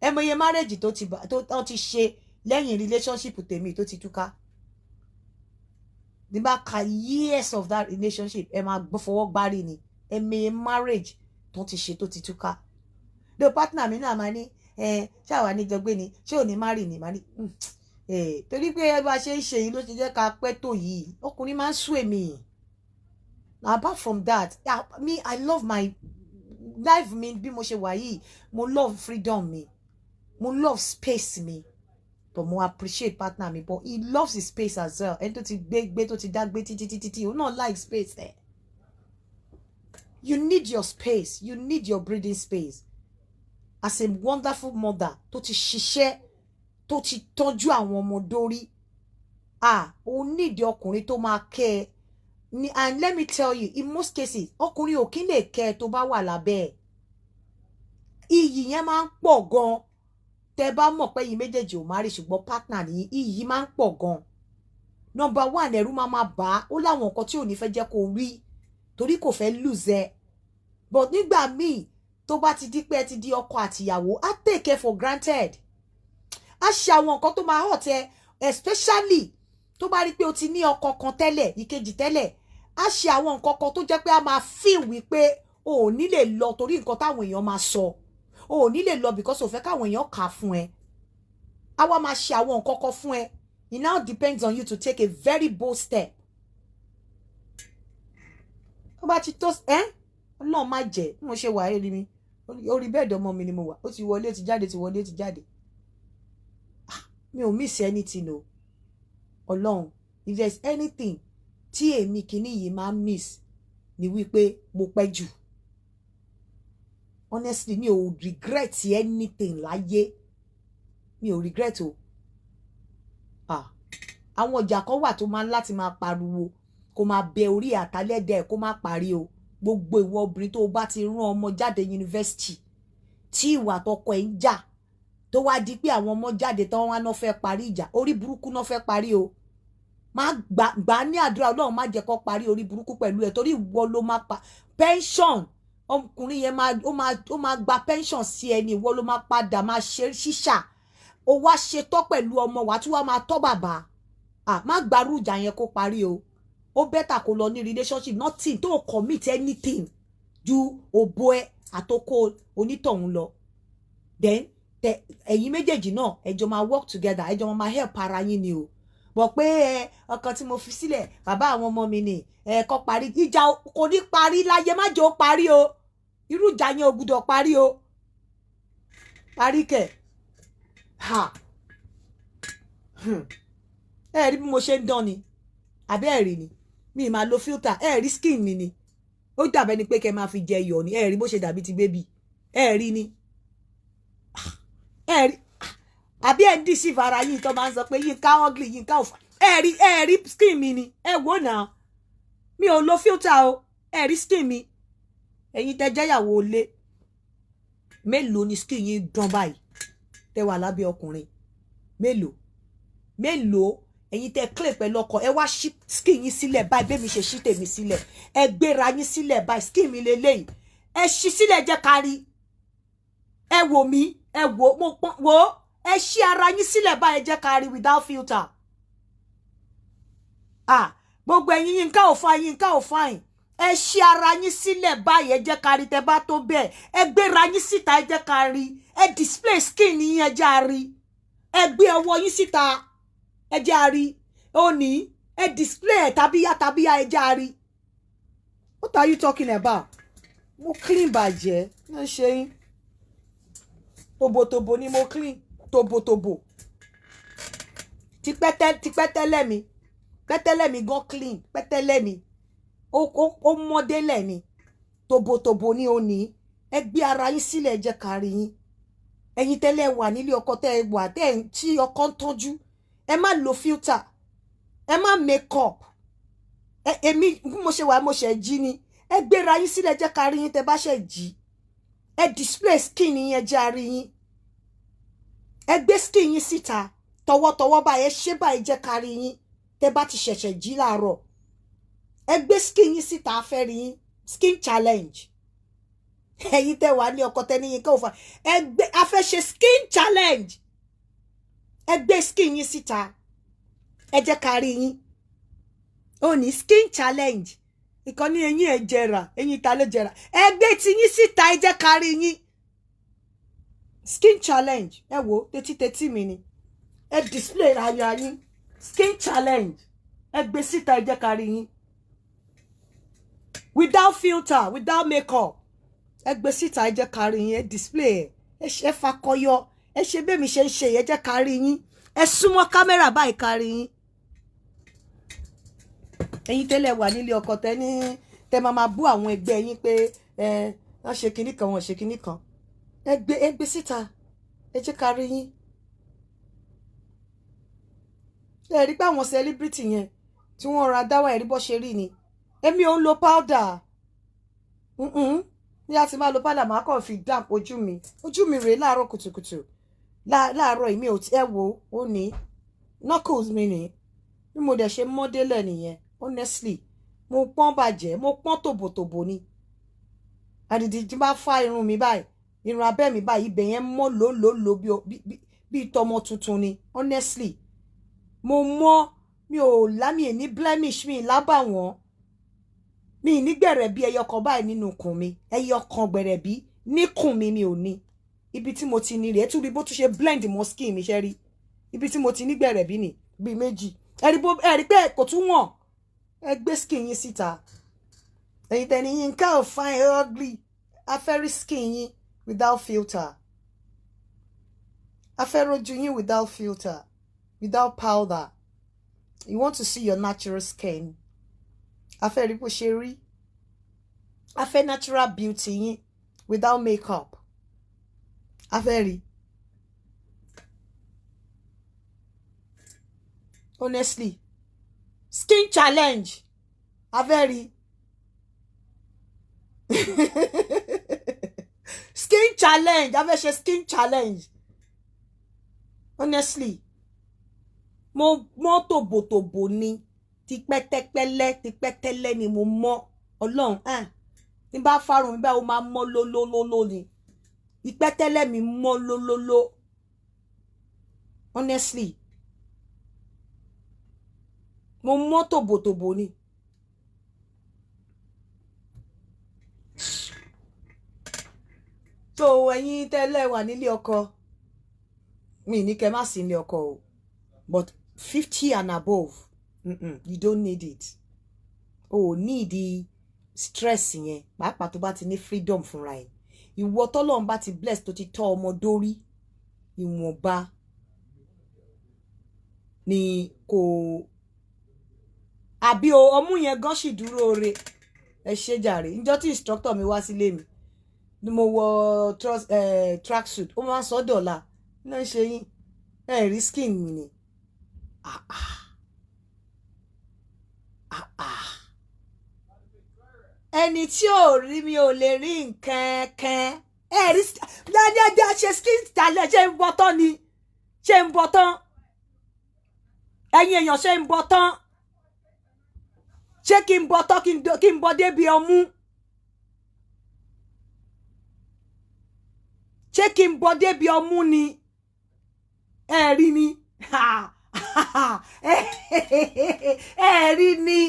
Ẹ mọ iye marriage tó ti ṣe lẹ́yìn relationship tèmi tó ti túká. Ní bá ka years of that relationship, ẹ máa gbọ́ fọwọ́ gbárí ni. Ẹ mọ iye marriage tó ti ṣe tó ti túká. The partner mi náà máa ní ẹ ṣáà níjọgbé ni, ṣé ò ní marry ni? Máa ní torí pé ẹ bá ṣe ń ṣe yìí ló ṣe jẹ́ ká pẹ́ tó yìí. Ọkùnrin máa ń sú èmi. Apart from that, yeah, me, I love my life mi bí mo ṣe wà yìí. Mo love freedom mi, mo love space mi, but mo appreciate partner mi, but he loves his space as well. Ẹni tó ti gbé gbé, tó ti dá gbé títí títí tí òun náà like space ẹ. You need your space, you need your breathing space. As a wonderful mother tó ti ṣiṣẹ́, tó ti tọ́jú àwọn ọmọ dórí, ah, o need ọkùnrin tó máa kẹ́ ẹ ni. And let me tell you, in most cases, ọkùnrin ò kí lè kẹ́ ẹ tó bá wà lábẹ́ ẹ̀. Iyì yẹn máa ń pọ̀ gan. Tẹ́ bá mọ̀ pé yìí méjèèjì ò má rí, ṣùgbọ́n partner ní, iyì máa ń pọ̀ gan. Number one, ẹ̀rù máa máa bà á. Ó láwọn nǹkan tí ò ní fẹ́ jẹ́ kó rí torí kò fẹ́ lose ẹ. But nígbà míì, tó bá ti di pé ẹ ti di ọkọ àtìyàwó, á take it for granted, á ṣe àwọn nǹkan tó máa hurt ẹ, especially tó bá rí pé o ti ní ọkọ kan tẹ́lẹ̀, ìkejì tẹ́lẹ̀. Á ṣe àwọn nǹkan kan tó jẹ́ pé a máa feel wípé o ò ní lè lọ torí nǹkan táwọn èèyàn máa sọ. O ò ní lè lọ because o fẹ́ káwọn èèyàn kà fún ẹ. Á wá máa ṣe àwọn nǹkan kan fún ẹ. It now depends on you to take a very bold step. Tó bá ti tó ẹ́, Ọlọ́run má jẹ́. Bí mo ṣe wà, ẹ́ rí mi, orí bed ọmọ mi ni mo wà. Ó ti wọlé, ó ti jáde, ti wọlé, ó ti jáde. Mi ò miss anything o. Ọlọ́run, if there is anything tí èmi kìíní yìí máa miss ni wípé mo pẹ́ jù. Honestly, mi ò regret anything láyé. Mi ò regret o. Ah, àwọn ọjà kan wà tó máa ń láti máa pariwo, kó máa bẹ orí àtàlẹ́dẹ̀, kó má parí o. Gbogbo ìwọ obìnrin tó o bá ti rán ọmọ jáde yunifásitì, tí ìwà tọkọ ẹ̀ ń jà, tó wá di pé àwọn ọmọ jáde tán, wá náà fẹ́ parí ìjà, orí burúkú náà fẹ́ parí o. Má gbà gbà ní àdúrà, Ọlọ́run má jẹ́ kó parí orí burúkú pẹ̀lú ẹ̀, torí ìwọ ló máa pa pension ọkùnrin yẹn. Máa ó máa gba pension sí ẹni, ìwọ ló máa padà máa ṣe ṣíṣà. Ó wá ṣe tọ́ pẹ̀lú ọmọ wa tí wàá máa tọ́ bàbá. Ah, má gbàrú ìjà yẹn kó parí o. Ó better kó lọ ní relationship, nothing tó commit anything ju òbó ẹ àtọkọ onítọ̀hún lọ. Then tẹ ẹ̀yin méjèèjì náà, ẹ jọ máa work together, ẹ jọ máa help ara yín ni o. Bọ̀ pé ẹ ọkàn tí mo fi sílẹ̀, bàbá àwọn ọmọ mi ni ẹ kọ́ parí ìjà, kò ní parí láyé. Má jẹ́ ó parí o. Irú ìjà yẹn ò gbúdọ̀ parí o. Parí kẹ̀ ha. Ẹ rí bí mo ṣe ń dán ni, àbẹ́ ẹ rí ni? Mi máa lo filter. Ẹ rí skin mi ni, ó dàbẹ́ ni pé kẹ́ máa fi jẹ iyọ̀ ni. Ẹ rí bó ṣe dàbí ti baby? Ẹ rí ni, ẹ rí àbí? Ẹ ń deceive ara yín tó máa ń sọ pé Yínká ugly, Yínká ò fà. Ẹ rí, ẹ rí skin mi ni? Ẹ wò náà, mi ò lo filter o. Ẹ rí skin mi? Ẹ̀yin tẹ́ jẹ́yàwó ilé, mélòó ni skin yín dán báyìí tẹ́ wà lábẹ́ ọkùnrin? Mélòó mélòó? Ẹ̀yin tẹ́ clear pẹ̀lú ọkọ ẹ, wá ṣí skin yín sílẹ̀ báyìí, bẹ́ẹ̀ mi ṣe ṣí tèmi sílẹ̀. Ẹ gbéra yín sílẹ̀ báyìí. Skin mi lélẹ́yìí, ẹ ṣí sílẹ̀, jẹ́ ká rí. Ẹ wò mí, ẹ wò mo pọ́n wò ó. Ẹ ṣí ara yín sílẹ̀ báyìí, jẹ́ ká rí without filter. Ah, gbogbo ẹ̀yin Yínká ò fine, Yínká ò fine, ẹ ṣí ara yín sílẹ̀ báyìí, ẹ jẹ́ ká rí. Tẹ́ bá tó bẹ́ẹ̀, ẹ gbéra yín síta, ẹ jẹ́ ká rí. Ẹ display skin yín, ẹ jẹ́ á rí. Ẹ gbé ọwọ́ yín síta, ẹ jẹ́ á rí. Ó ní ẹ display ẹ tàbíyá tàbíyá, ẹ jẹ́ á rí. What are you talking about? Mo clean bàjẹ́ ní ṣe yín. Tòbòtòbò ni mo clean, tòbòtòbò. Tipẹ́tẹ́lẹ̀ mi, pẹ́tẹ́lẹ̀ mi gan clean. Pẹ́tẹ́lẹ̀ mi ó mọ́délẹ̀ ni, tòbòtòbò ni. Ó ní ẹ gbé ara yín sílẹ̀, ẹ jẹ́ ká rí yín. Ẹ̀yin tẹ́lẹ̀ wà nílé ọkọ, tẹ́ ẹ wà tẹ́ ẹ tí ọkọ ń tọ́jú, ẹ má lo filter, ẹ má make up. Ẹ èmi bí mo ṣe wà, mo ṣe jí ni. Ẹ gbéra yín sílẹ̀, jẹ́ ká rí yín. Tẹ́ bá ṣe jí, ẹ display skin yín, ẹ jẹ́ á rí yín. Ẹ gbé skin yín síta tọwọ́tọwọ́ báyìí, ẹ ṣe báyìí, jẹ́ ká rí yín. Tẹ́ bá ti ṣẹ̀ṣẹ̀ jí láàárọ̀, ẹ gbé skin yín síta, a fẹ́ rí yín. Skin challenge. Ẹ̀yin tẹ́ wà ní ọkọ, tẹ́ ní yín kò fà, ẹ gbé, a fẹ́ ṣe skin challenge. Ẹ gbé skin yín síta, ẹ jẹ́ ká rí yín. Ó ní skin challenge. Ìkànnì eyín ẹ jẹrà, eyín ta ló jẹrà? Ẹ gbé tí yín síta, ẹ jẹ́ ká rí yín. Skin challenge. Ẹ wo tetítetí mi ni. Ẹ display ara yín. Skin challenge, ẹ gbé síta, ẹ jẹ́ ká rí yín without filter, without makeup. Ẹ gbé síta, ẹ jẹ́ ká rí yín. Ẹ display ẹ, ẹ fakọyọ, ẹ ṣe bẹ́ẹ̀ mi ṣe ń ṣe, ẹ jẹ́ ká rí yín. Ẹ súnmọ́ kámẹ́rà báyìí, ká rí yín. Ẹ̀yin tẹ́lẹ̀ wà nílé ọkọ, tẹ́ ní tẹ́ máa bú àwọn ẹgbẹ́ yín pé ẹ wọ́n ṣe kinní kan, wọ́n ṣe kinní kan, ẹ gbé síta, ẹ jẹ́ ká rí yín. Ẹ rí pé àwọn celebrity yẹn tí wọ́n ra dáwà, ẹ rí bó ṣe rí ni. Èmi ò ń lo powder ní a ti máa lo powder, máa kàn fi damp ojú mi. Ojú mi rèé láàárọ̀ kùtùkùtù, láàárọ̀ èmi ò ẹ wò ó ní knuckles mi ní. Bí mo dẹ̀ ṣe mọ́ délẹ̀ nìyẹn. Honestly, mo pọ́n bàjẹ́, mo pọ́n tòbòtòbò ni. Àdìdì tí bá fá irun mi báyìí, irun abẹ́ mi báyìí, ibẹ̀ yẹn mọ́ lólòlò bí tọmọ tuntun ni. Honestly, mo mọ́, mi ò lámì ní blemish, mi lábàwọ́n, mi ní gbẹ̀rẹ̀bí ẹyọ kan báyìí nínú ikùn mi, ẹyọ kan gbẹ̀rẹ̀bí níkùn mi, mi ò ní. Ibi tí mo ti ní rèé, tún rí bó tún ṣe blend mọ́ skin mi. Ṣe rí ibi tí mo ti ní gbẹ̀rẹ̀bí ni bíi méjì? Ẹ rí bó, ẹ rí pé kò tún wọ̀n. Ẹ gbé skin yín síta. Ẹ̀yin tẹ̀ni Yínká ò fine, ugly, a fẹ́ rí skin yín without filter. A fẹ́ rojú yín without filter, without powder. You want to see your natural skin. A fẹ́ rí bó ṣe rí. A fẹ́ natural beauty yín without makeup. A fẹ́ rí. Honestly, skin challenge, a fẹ́ rí. Skin challenge, a fẹ́ ṣe skin challenge. Honestly, mo mọ́ tòbòtòbò ni, tipẹ́tẹ́pẹ́lẹ́ tipẹ́tẹ́lẹ́ ni mo mọ́. Ọlọ́run, ní bá fárun mi báwo, máa mọ́ lólólóló ni. Ìpẹ́tẹ́lẹ́ mi mọ́ lólóló. Honestly, mo mọ́ tòbòtòbò ni. So ẹ̀yin tẹ́lẹ̀ wà nílé ọkọ, mi ní kẹ́ má sí nílé ọkọ o, but 50 and above, you don't need it. O ò need stress yẹn, pàápàá tó bá ti ní freedom fúnra ẹ̀. Ìwọ tọ́lọ́run bá ti bless, tó ti tọ́ ọmọ dórí, ìwọ̀nba ni kò àbí o. Ọmú yẹn gan sì dúró re. Ẹ ṣe jàre. Níjọ́ tí instructor mi wá sílé mi ni mo wọ tracksuit, ó máa ń sọ dọ̀la náà ṣe yín. Ẹ rí skin mi ni. Ah ah ah ah, ẹni tí ò rí mi ò lè rí nǹkan kan. Ẹ rí dáadáa ṣe skin talẹ̀. Ṣe ń bọ́ tán ni? Ṣe ń bọ́ tán? Ẹ̀yin èèyàn, ṣe ń bọ́ tán? Ṣé kí n bọ́ tán? Kí n bọ́ débi ọmú? Ṣé kí n bọ́ débi ọmú ni? Ẹ rí ni, ẹ rí ni.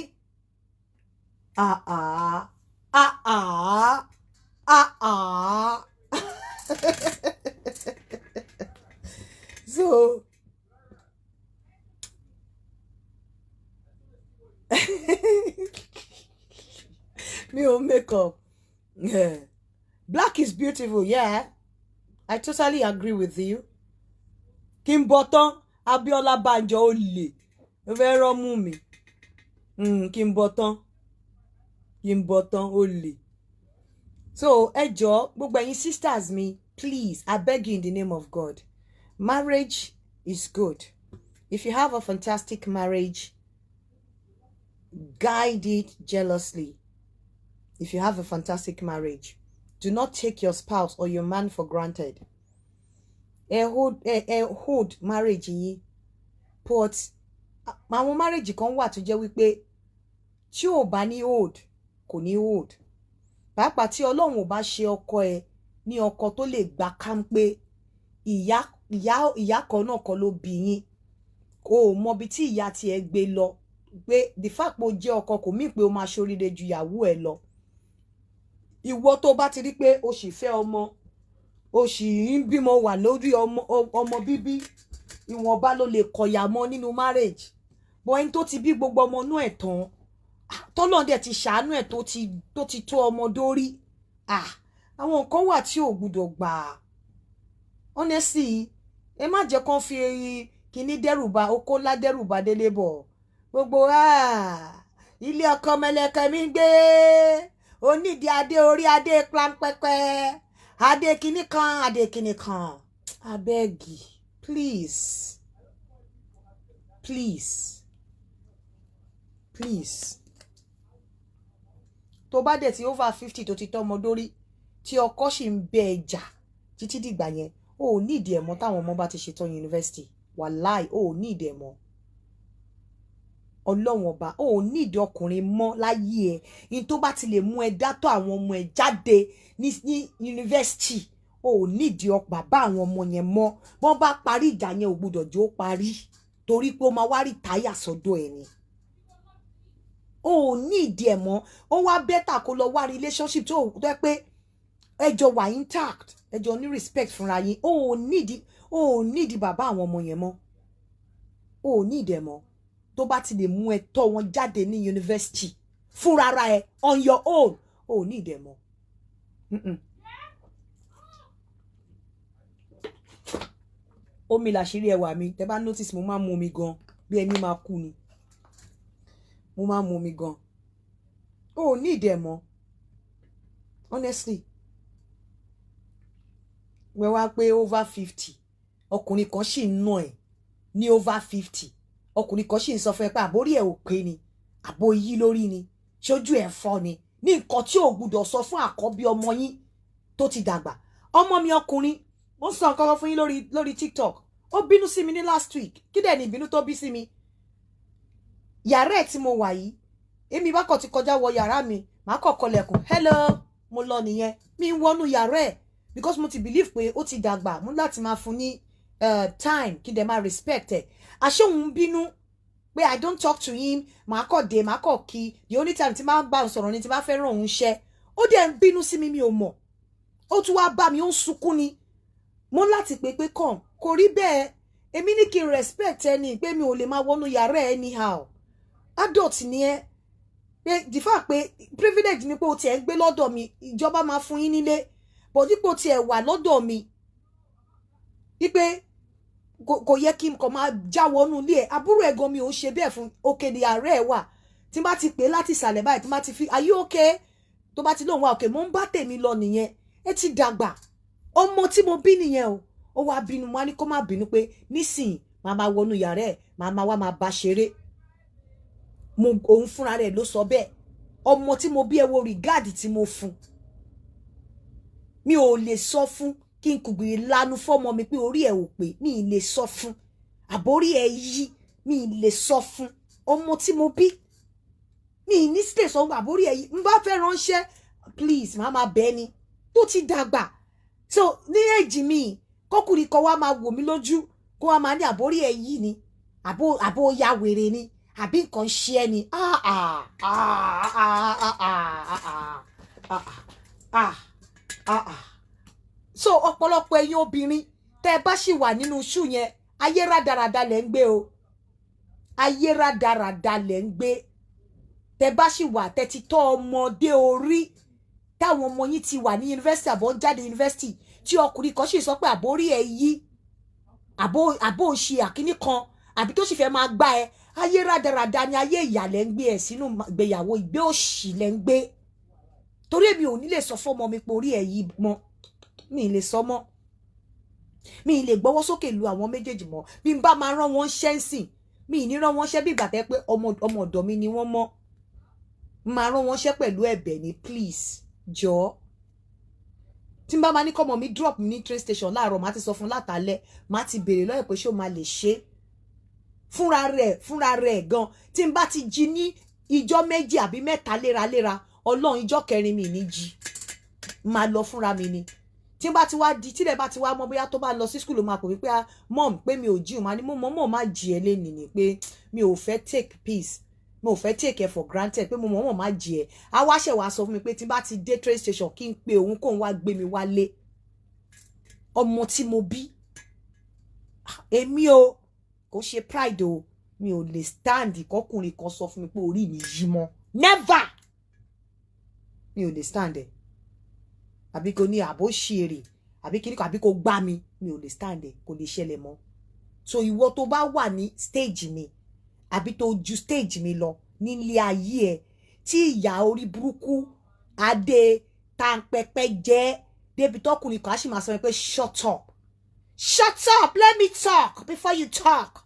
Ah ah ah ah ah ah. So mi ò make up. Yeah. Black is beautiful, yeah. I totally agree with you. Kí n bọ́ tán, Abíọ́lá Bánjọ, ó lè ó fẹ́ rọ́mú mi. Kí n bọ́ tán, kí n bọ́ tán, ó lè. So ẹ jọ̀ọ́, gbogbo ẹ̀yin sisters mi, please, I beg you in the name of God. Marriage is good. If you have a fantastic marriage, guide it jealously. If you have a fantastic marriage, do not take your spouse or your man for granted. Ẹ hold, ẹ hold marriage yín. But àwọn marriage kan wà tó jẹ́ wípé tí ò bá ní hold, kò ní hold. Pàápàá tí Ọlọ́run ò bá ṣe ọkọ ẹ ní ọkọ tó lè gbà kánpé ìyá ìyá ìyá kan náà kọ́ ló bí yín, o ò mọbi tí ìyá tiẹ̀ gbé lọ, pé the fact pé o jẹ́ ọkọ kò mí pé o máa ṣoríire ju ìyàwó ẹ lọ. Ìwọ tó bá ti rí pé o sì fẹ́ ọmọ, o sì ń bímọ, wà lórí ọmọ, ọmọ bíbí, ìwọ̀nba ló lè kọ̀yà mọ́ nínú marriage. Bọ́ ẹni tó ti bí gbogbo ọmọ inú ẹ̀ tán, tọ́lọ́run dẹ̀ ti ṣàánú ẹ̀, tó ti tó ọmọ dórí, àwọn nǹkan wà tí ò gbúdọ̀ gbà. Honestly, ẹ má jẹ́ kán fi kíní dẹ́rùbà okó ńlá dẹ́rùbà délé bọ̀. Gbogbo ilé ọkọ mẹlẹkẹ mi ń gbé onídìí adé orí adé planpẹpẹ, adé kinní kan, adé kinní kan. Abeg, please, please, please. Tó bá dẹ̀ ti over 50, tó ti tọ́mọ dórí, tí ọkọ sì ń bẹ ẹ jà títí dìgbà yẹn, o ò ní ìdí ẹ̀ mọ́. Táwọn ọmọ bá ti ṣetán yunifásitì, wàláì, o ò ní ìdí ẹ̀ mọ́. Ọlọ́run ọba, ò nídìí ọkùnrin mọ́ láyé ẹ̀. In tó bá ti lè mú ẹ dátọ̀ àwọn ọmọ ẹ jáde ní yunifásitì, ò nídìí bàbá àwọn ọmọ yẹn mọ́. Wọ́n bá parí ìjà yẹn, ò gbúdọ̀ jó parí, torí pé ó máa wá retire sọ́dọ̀ ẹ̀ ni. Ò nídìí ẹ̀ mọ́. Ó wá better kó lọ wá relationship tó yẹ pé ẹ jọ wà intact, ẹ jọ ní respect fúnra yín. Ó nídìí bàbá àwọn ọmọ yẹn mọ́. Ó nídìí ẹ̀ mọ́. Tó bá ti lè mú ẹ tọ́ wọn jáde ní yunifásitì fúnra ẹ on your own, ó nídìí ẹ̀ mọ́. Omi làṣírí ẹwà mi. Tẹ bá notice, mo máa ń mu omi gan bí ẹni máa kú ni. Mo máa ń mu omi gan. Ó nídìí ẹ̀ mọ́, honestly. Wọ́n wá pé over 50, ọkùnrin kan sì ń nà ẹ̀ ní over 50, ọkùnrin kan sì ń sọ fún ẹ pé àbórí ẹ̀ ò pé ni, àbó yí lórí ni, ṣojú ẹ̀ fọ́ ni, ní nǹkan tí ò gbúdọ̀ sọ fún àkọ́bí ọmọ yín tó ti dàgbà. Ọmọ mi ọkùnrin, mo ń sọ nǹkan kan fún yín lórí TikTok. Ó bínú sí mi ní last week. Kí dẹ̀ ni ìbínú tó bí sí mi? Yàrá ẹ̀ tí mo wà yìí, èmi bá kàn ti kọjá wọ yàrá mi, màá kàn kọlẹ̀kùn, "Hello," mo lọ nìyẹn. Mi ń wọnú yàrá ẹ̀ because mo ti believe pé ó ti dàgbà, mo ní láti máa fún ní time, kí dẹ̀ máa respect ẹ̀. Àṣé òun ń bínú pé I don't talk to him. Màá kọ̀ dé, màá kọ̀ kí. The only time tí máa bá òun sọ̀rọ̀ ni tí máa fẹ́ ràn òun ṣẹ́. Ó dẹ̀ ń bínú sí mi, mi ò mọ̀. Ó tún wá bá mi, ó ń sunkún ni. Mo ní láti pè pé kàn kò rí bẹ́ẹ̀. Èmi ní kí n respect ẹni pé mi ò lè máa wọnú yàrá ẹ anyhow. Adult ni ẹ, pé the fact pé privilege ni pé o tiẹ̀ ń gbé lọ́dọ̀ mi, ìjọba máa fún yín nílé, but dípò tiẹ̀ wà lọ́dọ̀ mi, wípé kò yẹ kí n kàn máa já wọnú ilé ẹ̀. Àbúrò ẹ̀ gan mi ò ń ṣe bẹ́ẹ̀ fún. Òkè ni ààrẹ ẹ̀ wà. Tí n bá ti pè é láti ìsàlẹ̀ báyìí, tí n bá ti fi "Are you okay?", tó bá ti lóun wà òkè, mo ń bá tèmi lọ nìyẹn. Ẹ ti dàgbà. Ọmọ tí mo bí nìyẹn o. Ó wá bínú. Mo á ní kó má bínú, pé nísìnyí màá máa wọnú yàrá ẹ̀, màá máa wá máa bá ṣeré. Mo òun fúnra rẹ̀ ló sọ bẹ́ẹ̀. Ọmọ tí mo bí, ẹ wo regard tí mo fún. Mi ò lè sọ fún kí n kùgbìrì lanu fọ́mọ mi pé orí ẹ̀ ò pé. Mi ì lè sọ fún àbórí ẹ̀ yí. Mi ì lè sọ fún ọmọ tí mo bí. Mi ì ní sílè sọ àbórí ẹ̀ yí. N bá fẹ́ ránṣẹ́, please, màá máa bẹ́ẹ̀ ni tó ti dàgbà. So ní èjì mi, kọkùnrin kan wá máa wò mí lójú, kó wá máa ní àbórí ẹ̀ yí ni, àbó ya wèrè ni, àbí nǹkan ṣe ẹ́ ni. Ah ah ah ah ah ah ah ah ah ah. So ọ̀pọ̀lọpọ̀ ẹ̀yin obìnrin tẹ́ ẹ bá sì wà nínú ṣù yẹn, ayé rádaràda lẹ̀ ń gbé o. Ayé rádaràda lẹ̀ ń gbé. Tẹ́ bá sì wà, tẹ́ ti tọ́ ọmọdé orí, táwọn ọmọ yín ti wà ní yunifásitì àbọ̀ ń jáde yunifásitì, tí ọkùnrin kan sì sọ pé àbórí ẹ̀ yí, àbó ń ṣe àkíní kan, àbí tó sì fẹ́ máa gbá ẹ, ayé rádaràda ni. Ayé ìyà lẹ̀ ń gbé ẹ sínú ìgbéyàwó. Ìgbé òṣì lẹ̀ ń gbé, torí èmi ò ní lè sọ fọ́mọ mi pé orí ẹ̀ yí mọ́. Mi ì lè sọ mọ́. Mi ì lè gbọ́wọ́ sókè lu àwọn méjèèjì mọ́. Bí n bá máa rán wọn ṣẹ́ ń sìn, mi ì ní rán wọn ṣẹ́ bí ìgbà tẹ́ pé ọmọ ọ̀dọ̀ mi ni wọ́n mọ́. Máa rán wọn ṣẹ́ pẹ̀lú ẹ̀bẹ̀ ni, "Please, jọ̀ọ́." Tí n bá máa ní kọ́mọ mi drop mi ní train station láàárọ̀, màá ti sọ fún látàlẹ́, màá ti béèrè lọ́yẹ̀ pé ṣé o máa lè ṣe é fúnra rẹ̀. Fúnra rẹ̀ gan, tí n bá ti jí ní ìjọ́ 2 àbí 3 léraléra, Ọlọ́run, ìjọ́ kẹrin mi ní jí, máa lọ fúnra mi ni. Tí n bá ti wá di tílẹ̀ bá ti wá mọ́, bóyá tó bá lọ sí school, máa pè mí pé, "Ah, mom," pé mi ò jí òun. Máa ní mo mọ̀ mọ̀ má jí ẹ lénìí ni, pé mi ò fẹ́ take peace, mo ò fẹ́ take ẹ for granted, pé mo mọ̀ mọ̀ má jí ẹ. Á wá ṣẹ̀ wá sọ fún mi pé tí n bá ti dé train station, kí n pe òun, kóun wá gbé mi wálé. Ọmọ tí mo bí, èmi o, kò ṣe pride o, mi ò lè stand kọkùnrin kan sọ fún mi pé orí mi yí mọ́. Never. Mi ò lè stand ẹ, àbí kò ní àbó ṣe èrè, àbí kíní kan, àbí kò gbá mi. Mi ò lè stand ẹ. Kò lè ṣẹlẹ̀ mọ́. So ìwọ tó bá wà ní stage mi, àbí tó ju stage mi lọ nílé ayé ẹ, tí ìyá orí burúkú adé tanpẹpẹ jẹ́ débi tọkùnrin kan á sì máa sọ pé, "Shut up, shut up, let me talk before you talk,"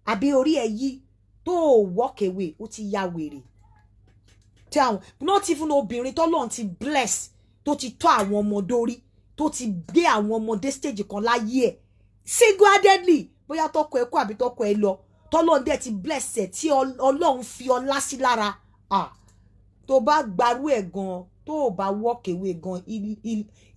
àbí orí ẹ yí, tó o walk away, ó ti ya wèrè. Tí àwọn, not even obìnrin tọ́lọ́run ti bless, tó ti tọ́ àwọn ọmọ dórí, tó ti gbé àwọn ọmọdé stage kan láyé ẹ̀ single handedly, bóyá tọkọ ẹ kú àbí tọkọ ẹ lọ, Tọ́lọ́run dẹ̀ ti bless ẹ̀, tí Ọlọ́run fi ọlá sí lára. Ah, tó bá gbarú ẹ̀ gan, tó o bá walk away gan,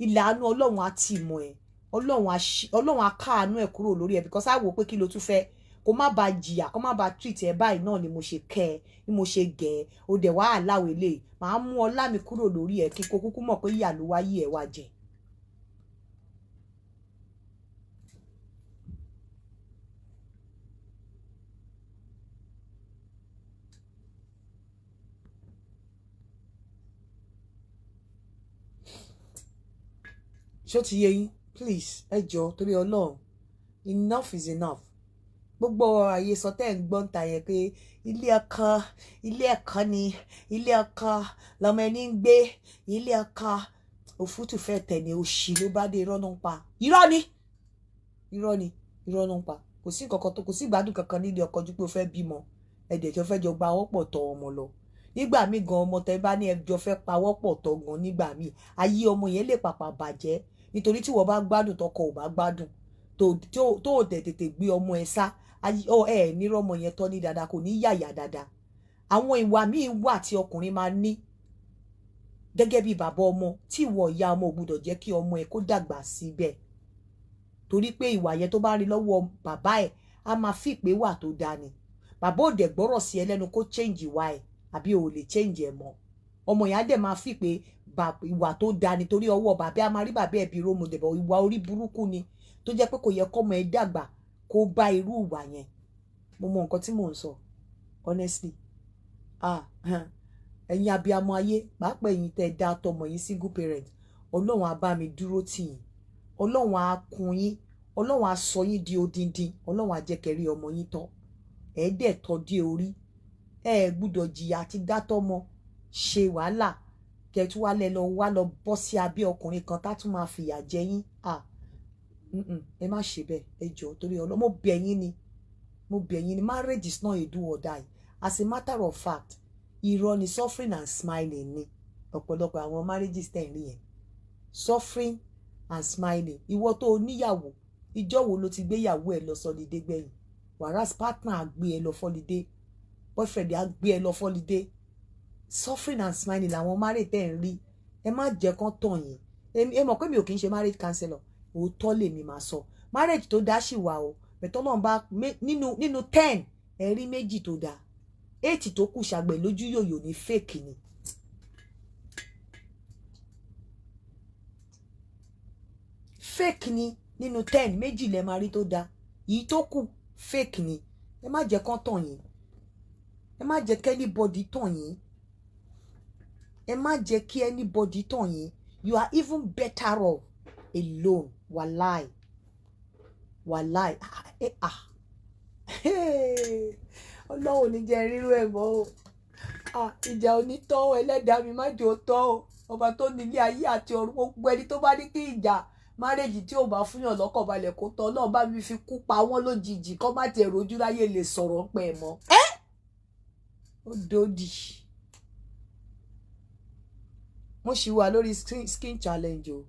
ilẹ̀ àánú Ọlọ́run á tì mọ́ ẹ. Ọlọ́run á káàánú ẹ̀ kúrò lórí ẹ̀, because á wò pé kí ló tún fẹ́, kó má bàa jìyà, kó má bàa treat ẹ báyìí náà ni mo ṣe kẹ́ ẹ, ni mo ṣe gẹ̀ ẹ́. O dẹ̀ wá àláwọ̀ eléyìí, màá mú ọlá mi kúrò lórí ẹ, kí kó kúkú mọ̀ pé ìyà ló wáyé ẹ wá jẹ. Ṣó ti yé yín? Please, ẹ jọ̀ọ́, torí Ọlọ́run, enough is enough. Gbogbo àyè sọ tẹ́ ń gbọ́n ta yẹn pé ilé ọkọ, ilé ẹ̀kọ́ ni ilé ọkọ lọmọ ẹni ń gbé, ilé ọkọ òfútù fẹ́ tẹ̀ ní òṣì ló bá dé. Irọ́ ló ń pa, irọ́ ni, irọ́ ni, irọ́ ló ń pa. Kò sí nǹkan kan tó, kò sí ìgbádùn kankan nílé ọkọ ju pé o fẹ́ bímọ, ẹ̀dẹ̀ tó fẹ́ jọ gba ọwọ́ tọ́ ọmọ lọ. Nígbà míì gan, ọmọ tẹ bá ní ẹjọ́ fẹ́ pawọ́pọ̀ tọ́ gan, nígbà míì ayé ọmọ yẹn lè pàpà bàjẹ́, nítorí tí wọ́n bá gbádùn, tọkọ ò bá gbádùn, tó ò dẹ̀ tètè gbé ọmọ ẹ sá, ẹ nírọ̀ ọmọ yẹn tọ́ ní dáadáa, kò ní yàyà dáadáa. Àwọn ìwà míì wà tí ọkùnrin máa ní gẹ́gẹ́ bí bàbá ọmọ tí ìwọ ìyá ọmọ ò gbúdọ̀ jẹ́ kí ọmọ ẹ kó dàgbà síbẹ̀, torí pé ìwà yẹn tó bá rí lọ́wọ́ bàbá ẹ̀, á máa fi ìpè wà tó dáa ni. Bàbá ò dẹ̀ gbọ́rọ̀ sí ẹ lẹ́nu kó change ìwà ẹ̀, àbí ò lè change ẹ̀ mọ́. Ọmọ yẹn á dẹ̀ máa fi pé ìwà tó dáa ni, torí ọwọ́ bàbá á máa rí bàbá ẹ̀ bí role model, bọ̀ ìwà orí burúkú ni, tó jẹ́ pé kò yẹ kọ́mọ ẹ dàgbà kó bá irú ìwà yẹn. Mo mọ nǹkan tí mò ń sọ, honestly. Ah, ẹ̀yin abiyamọ ayé, pàápàá ẹ̀yin tẹ́ dá tọmọ yín, single parent, Ọlọ́run á bá mi dúró tì yín, Ọlọ́run á kún yín, Ọlọ́run á sọ yín di odindin, Ọlọ́run á jẹ́ kẹ́ rí ọmọ yín tọ́, ẹ̀ dẹ̀ tọ́ dé orí. Ẹ gbúdọ̀ jìyà àti dátọ́mọ ṣe wàhálà, kẹtù wá lẹ lọ wá lọ bọ́ sí abẹ́ ọkùnrin kan tá tún máa fìyà jẹ yín. Ah, ẹ má ṣe bẹ́ẹ̀, ẹ jọ̀ọ́, torí Ọlọ́run, mo bẹ̀ yín ni, mo bẹ̀ yín ni. Marriage is not a do or die. As a matter of fact, irọ́ ni, suffering and smiling ni ọ̀pọ̀lọpọ̀ àwọn marriages tẹ̀ ń rí yẹn, suffering and smiling. Ìwọ tó o níyàwó, ìjọ́ wo ló ti gbéyàwó ẹ lọ s'holiday gbẹ̀yìn? Whereas partner á gbé ẹ lọ s'holiday, boyfriend á gbé ẹ lọ s'holiday. Suffering and smiling làwọn marriage tẹ̀ ń rí. Ẹ má jẹ́ kán tàn yín. Ẹ mọ̀ pé mi ò kì í ṣe marriage counselor, òótọ́ lèmi máa sọ. Marriage tó dá sì wà o, bẹ̀tọ́ náà bá nínú 10, ẹ rí méjì tó dáa, 8 tó kù ṣàgbẹ̀ lójú yòyò ní, fake ni. Fake ni. Nínú 10, méjì lẹ máa rí tó dáa, èyí tó kù fake ni. Ẹ má jẹ́ kán tàn yín, ẹ má jẹ́ kí anybody tàn yín, ẹ má jẹ́ kí anybody tàn yín. You are even better off alone. Wàláì, wàláì. Ah, eh, ah. Ọlọ́run ò ní jẹ́ rírú ẹ̀ mọ́ o. Ah, ìjà onítọ́, ẹlẹ́dàá mi má jò tọ́ o. Ọba tó nílé ayé àti ọ̀run, gbogbo ẹni tó bá ní kí ìjà marriage tí ò bá fúnyàn lọ́kàn balẹ̀ kó tọ́, Ọlọ́run bá mi fi kú pa wọ́n lójijì, kọ́ má tiẹ̀ rojú ráyè lè sọ̀rọ̀ ń pẹ́ mọ́. Ẹ́ ó dòdì. Mo ṣì wà lórí skin challenge o.